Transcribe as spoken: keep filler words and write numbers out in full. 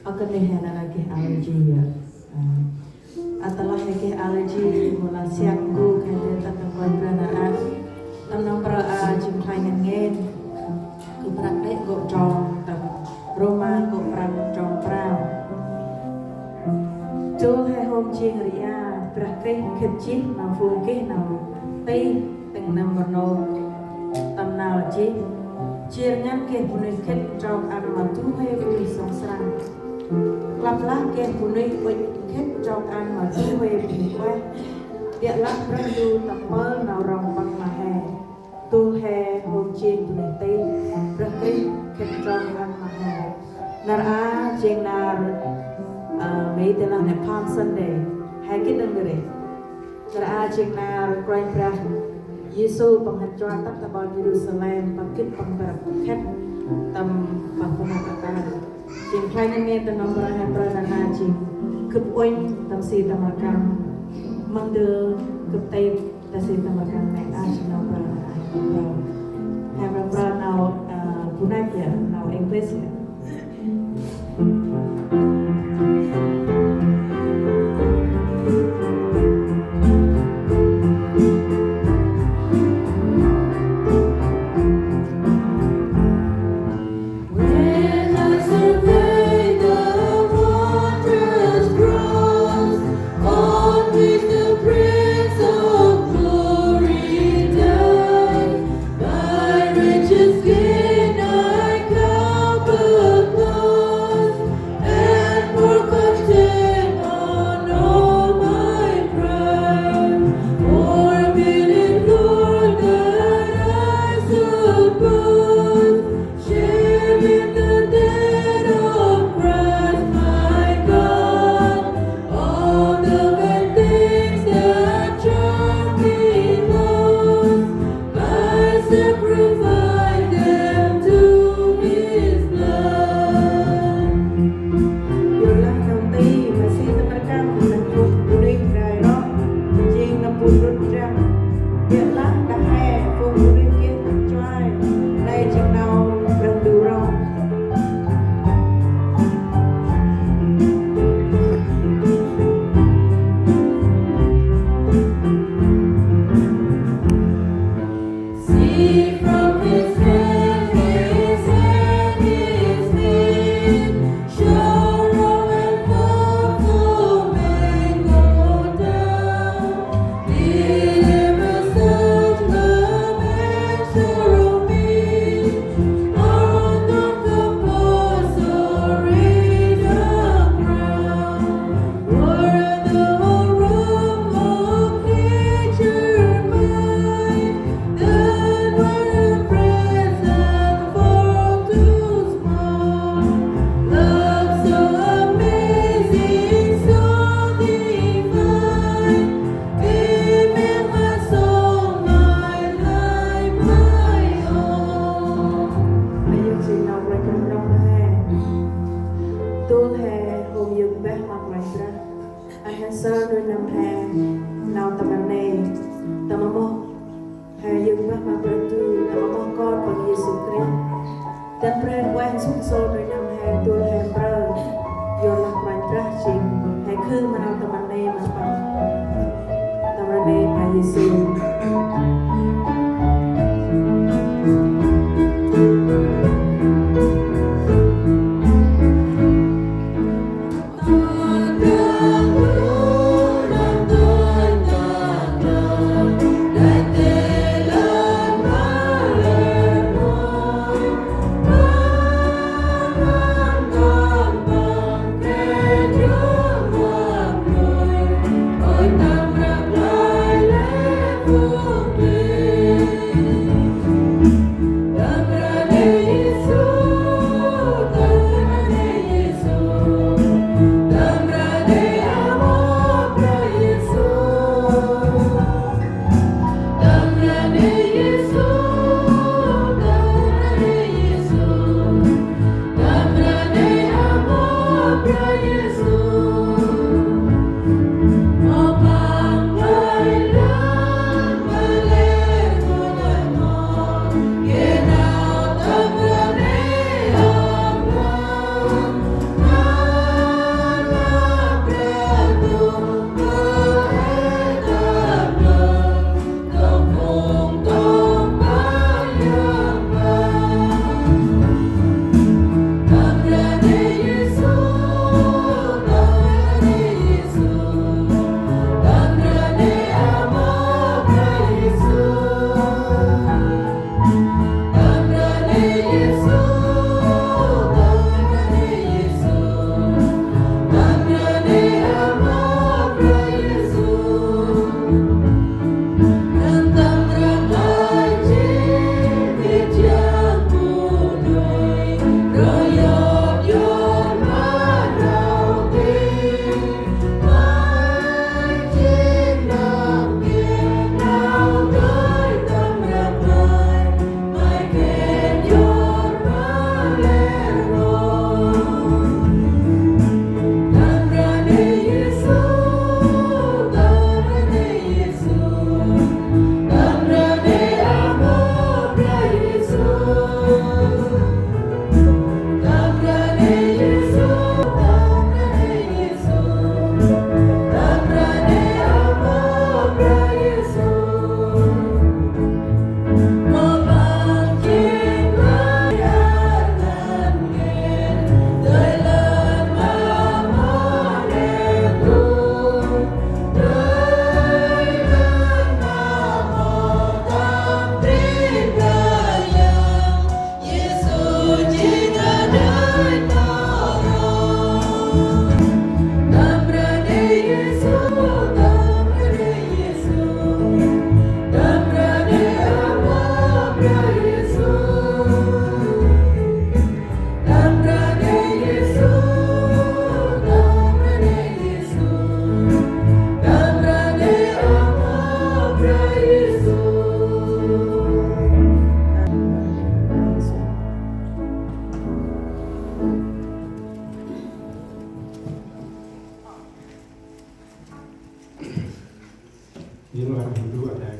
Ơ kơt nây he nar aơ geh allergy yơh. Ơ, tơlah he geh allergy, mâu lah siak gŭ, he dơi tât tâm Kôranh Brah nar aơ. Tâm nau prao a jêng khlay ngăn ngên. Gâp mprăp đê̆ nkô̆ trong tâm Rôma nkô̆ prăm trong prao. Dôl he hôm jêng ri a, Brah Krist khĭt jêh ma phung geh nau tih tĭng nâm rnôk tâm nau jêh. Jêr ngăn geh bunuyh khĭt trong ăn ma du huê bunuyh sŏng srăng. Klăp lah geh bunuyh ŭch khĭt trong ăn ma du huê bunuyh ueh. Biălah Brah Ndu tâm mpơl nau rŏng Păng ma he. Dôl he hôm jêng bunuyh tih, Brah Krist khĭt trong ăn ma he. Nar aơ jêng nar, ơ, May tê lah nê Palm Sunday. He gĭt nơm ri. Nar aơ jêng nar Kôranh Brah Yêsu Păng hăn chuai tât ta ƀon Yêrusalem, Păng gĭt Păng mprăp khĭt tâm pah pah ta. Jêng khlay ngăn ngên tâm nau prao he prao nar aơ jêng gâp uănh tâm si tâm rkăng. Măng dơ gâp têp ta si tâm rkăng nê a jêng nau prao nar aơ. He prao prao nau, ơ, bu năch yơh, nau English yơh. When I survey the wondrous cross on which the Prince of Glory died, my wretched skin I count but dust, and pour contempt on all my pride. For beneath all that I suppose, share in the death of Christ my God. All the vain things that should be lost, I sacrifice them to His blood. Yorlah nau nti ma si tâm rkăng nơm phung bunuyh rai roh, jêng nơm bu ndrŭt ndrăng. Biălah đah he phung bunuyh geh tâm chuai, nây jêng nau Brah Ndu rŏng. See from His hand, His hand is made, sharp and powerful, may go down. Deliver such love and sorrow me, on the compulsory ground. O'er the whole room of nature mine, that were oppressed and fall to small. Love so amazing, so divine, gave in my soul, my life, my all. Nây yơh jêng nau Kôranh Brah rŏng ma he. Dôl he hôm yơk mbah ma Kôranh Brah. Ahen sơr nuih n'hâm he nau tâm rnê, tâm amoh he yơk mbah ma Brah Ndu, tâm amoh Kon Păng Yêsu Krist. Dăn Brah Huêng Ueh nsŭk nsôl nuih n'hâm he, dôl he mprơ, yorlah Kôranh Brah jêng he khư ma nau tâm rnê ma Păng. Tâm rnê ma Yêsu. Ri lŏ hăn du a ta